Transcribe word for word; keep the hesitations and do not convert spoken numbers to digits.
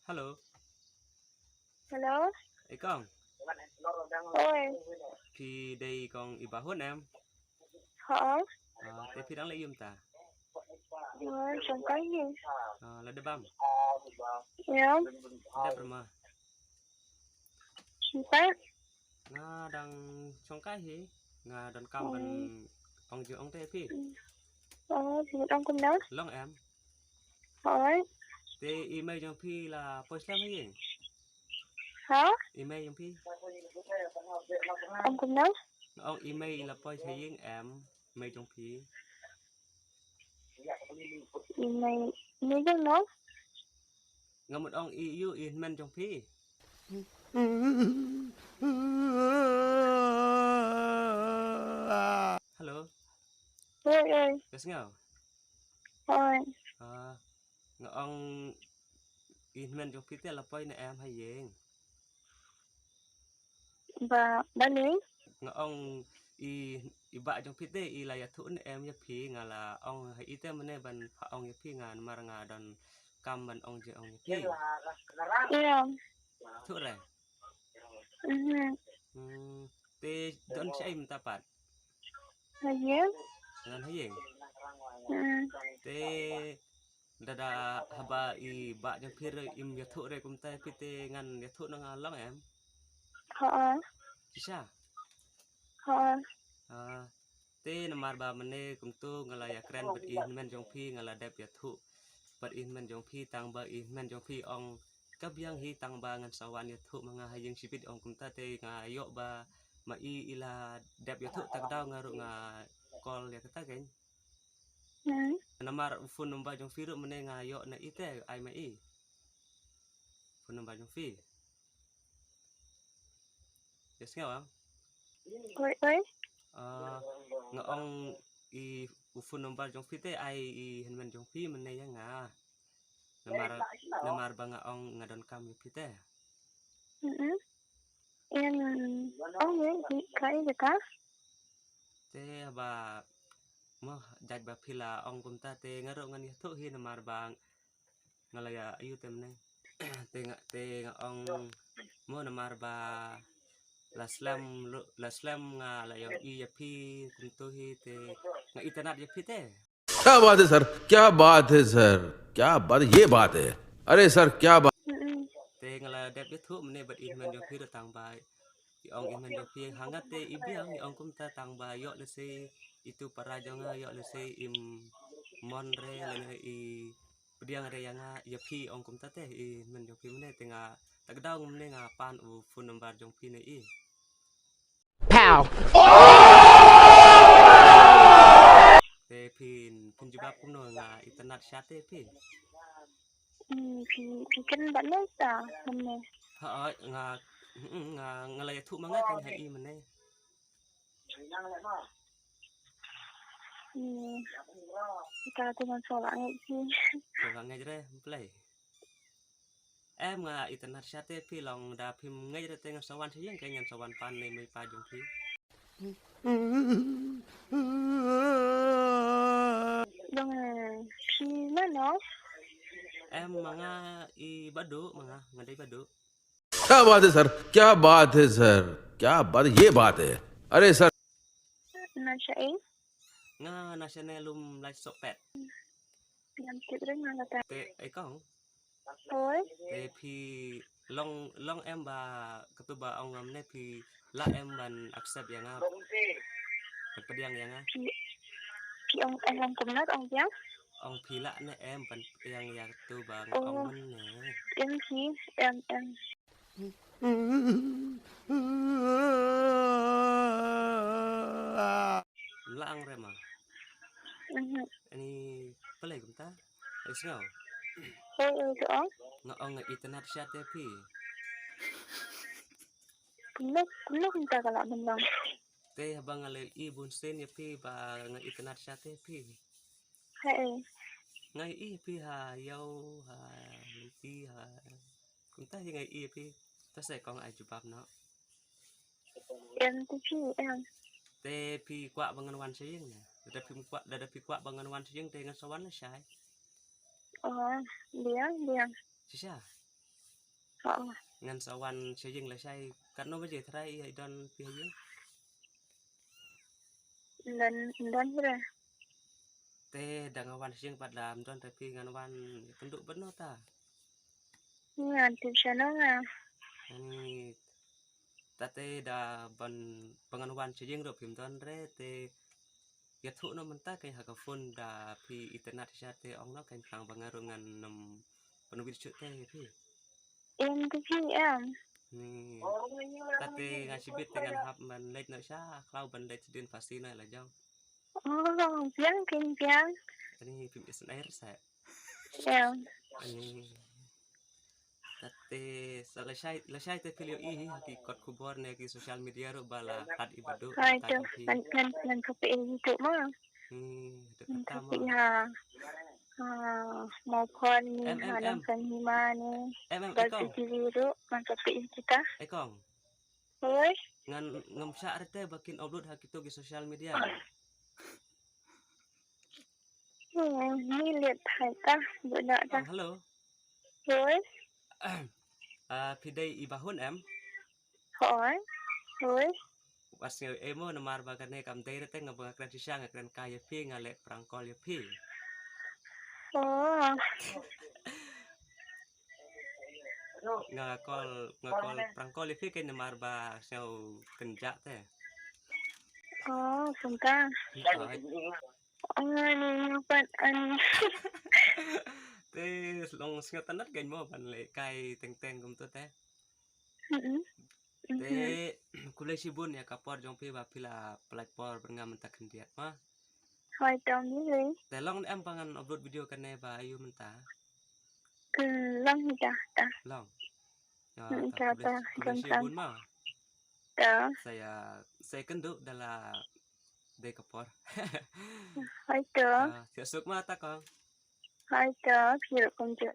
Hello. Hello. Ei kong. Oi. Phi dei kong i Bah Hun em? Ha. Ah, te phi dang leh aïu mynta? Oi, shong kai hi. Ah, la dep bam? Ïa. Dep re ma? Shong kai. Nga dang shong kai hi. Nga donkam ban ong jingong te phi. Oh, jingong kumno? Long em? Oi. Te i mei jong phi la poi slem ha ïing? Ha? I mei jong phi? Ong kumno? Nga ong i mei i la poi sha ïing em? Mei jong phi? I mei, mei jong no? Nga mut ong i ïu i hynmen jong phi. Hello. Oi, oi. Ka sngew? Oi. Ah, nga ong i hynmen jong phi te la poi ne em ha ïing? Ba, ba lei? Nga ong i, i bah jong phi te i la ïathuh ne em ïa phi, nga la ong ha i te mynne ban phah ong ïa phi, nga namar nga donkam ban ong jingong ïa phi. Ïa. Thuh re? Mhm. Hmm, te don shaei mynta pat? Ha ïing. Don ha ïing? Mhm. Te lada haba i bah jong phi ruh im ïathuh re kumta ïa phi te ngan ïathuh na nga long em? Ha. Shisha? Ha. Ah, te namar ba mynne kumto nga la ïakren bad i hynmen jong phi, nga la dep ïathuh bad i hynmen jong phi, tang ba i hynmen jong phi ong ka biang hi, tang ba ngan sa wan ïathuh ma nga ha ïing shibit, ong kumta te nga ïoh ba ma i i la dep ïathuh, ta ka daw nga ruh nga call ïa kata keiñ. Hmm. Namar u phone number jong phi ruh mynne nga ïoh na i te, ai ma i. Phone number jong phi. Ïa sngew em? Oi, oi. Ah, nga ong i u phone number jong phi te ai i hynmen jong phi mynne ïa nga. Namar, namar ba nga ong nga donkam ïa phi te. Mhm. Em, ong ïa i ka i ka. Te ba mo jait ba phi la ong kumta te nga ruh ngan ïathuh hi namar ba nga la ïa aïu te mynne. Te nga, te nga ong mo namar ba la slem, la slem nga la ïohi ïa phi kumto hi te nga itynnad ïa phi te. क्या बात है सर, क्या बात है सर, क्या बात, ये बात है। अरे सर, क्या बात। Mm-mm. Te nga la dep ïathuh mynne bad i hynmen jong phi ruh tang ba i ong i hynmen jong phi ha nga te i biang, i ong kumta tang ba ïoh lehse itu para jong nga, ïoh lehse im mon re lane i pdiang re ïa nga, ïa phi, ong kumta te i hynmen jong phi mynne. Te nga ta ka daw mynne nga pan u phone number jong phi ne i. Pow. Te phin, phin jubab kumno, nga itynnad sha te phi. Mm, phi, phi kren bad no ta mynne? Ha, nga, mm, nga, nga la ïathuh ma nga kan ha i mynne. Mm. Ka tu man sola ngai phi. Sola ngai re, play. Em, nga itynnad sha te phi, long da phim ngeit re te ngan sa wan sha ïing, ka ngan sa wan pan ne mei pa jong phi. Long phi mano? Em, ma nga i Bah Duh, ma nga, nga dei Bah Duh. क्या बात है सर, क्या बात है सर, क्या बात, ये बात है। अरे सर। Na sha ei? Nga na sha ne lum lai sok pet. Ngam tip re nga la ta. Te ei kong. Oi. Te phi long, long em ba katu ba ong ngam ne, phi lah em ban accept ïa nga, ban pdiang ïa nga? Phi, phi ong, eh, ong kumno ong phi ong? Ong phi lah ne em ban pdiang ïa katu ba nga ong mynne? Em phi, em, em. Mla ong re ma? Mhm. Ani pale kumta? Ai sngew. Oi, oi, to ong. Nga ong nga itynnad sha te phi. Kumno, kumno kumta ka lah ban long? Te haba nga la i bun sien ïa phi ba nga itynnad sha te phi. Haei? Nga i phi ha ïew, ha lynti, ha. Kumta hi nga i phi. Ta se kong ai jubab noh. Em, te phi, em. Te phi kwah ba ngan wan sha ïing ne? Lada phi kwah, lada phi kwah ba ngan wan sha ïing te ngan sa wan lashai. Oh, biang, biang. Shisha? Oh. Ngan sa wan sha ïing lashai katno baje trai i don phi ha ïing? Don, don hira. Te da nga wan sha ïing pat da ym don te phi ngan wan ïakynduh bad no ta? Ngan tip shano nga. Ani ta te da ban ba ngan wan sha ïing ruh phim don re te ïathuh no mynta kein ha ka phone da phi internet sha te ong no kein tang ba nga ruh ngan nym pynwit shuh te phi. Em te phi em. Ni ta te nga shibit te ngan hap ban leit no sha khlaw ban leit sha din phasi no la jong. Oh, biang kein biang. Ani phim isnair sa. Em. Ani ta te sa lashai lashai te phi lio i ha ki kot khubor ne ki social media ruh ba la hat i ba duh. Hai mynta tu jong phi. Ngan ngan ngan ka pe i tu ma. Hmm, tu Ngan kata ka pe ma. Ha. Ha, mau phone ni Em em ha em. Nang kan hima ni. Em em Bal ekong. P T V ruh ngan ka pe i kita. Ekong. Hoi. Ngan ngam sha rete ba kin upload ha kito ki social media. Hmm, ni liat hai ta, budak ta. Oh, hello. Hoi. Ah, phi dei i Bahun em? Hoi. Hoi. Wat sngew emo namar ba kane kam dei rete nga ba nga kren shisha nga kren kai ïa phi nga leh prank call ïa phi. Oh. Nga call nga call prank call ïa phi kein namar ba sngew kynjah te. Oh, kumta. Hoi. Ani, pat ani. Te long sngewtynnat kein mo ban leh kai teng teng kumto te. Mm-mm. Te khublei shibun ïa ka por jong phi ba phi la pynlait por bad nga mynta khyndiat ma. Hoi to mi le. Te long em ba ngan upload video kane ba ayu mynta. Long hi ta ta. Long. Ïa, mm, ta ta khublei shibun ma. Ta. Sa ïa sa ïa kynduh da la dei ka por. Hoi to. Ïa, thiah suk ma ta kong. Hoi to, phi ruh kumjuh.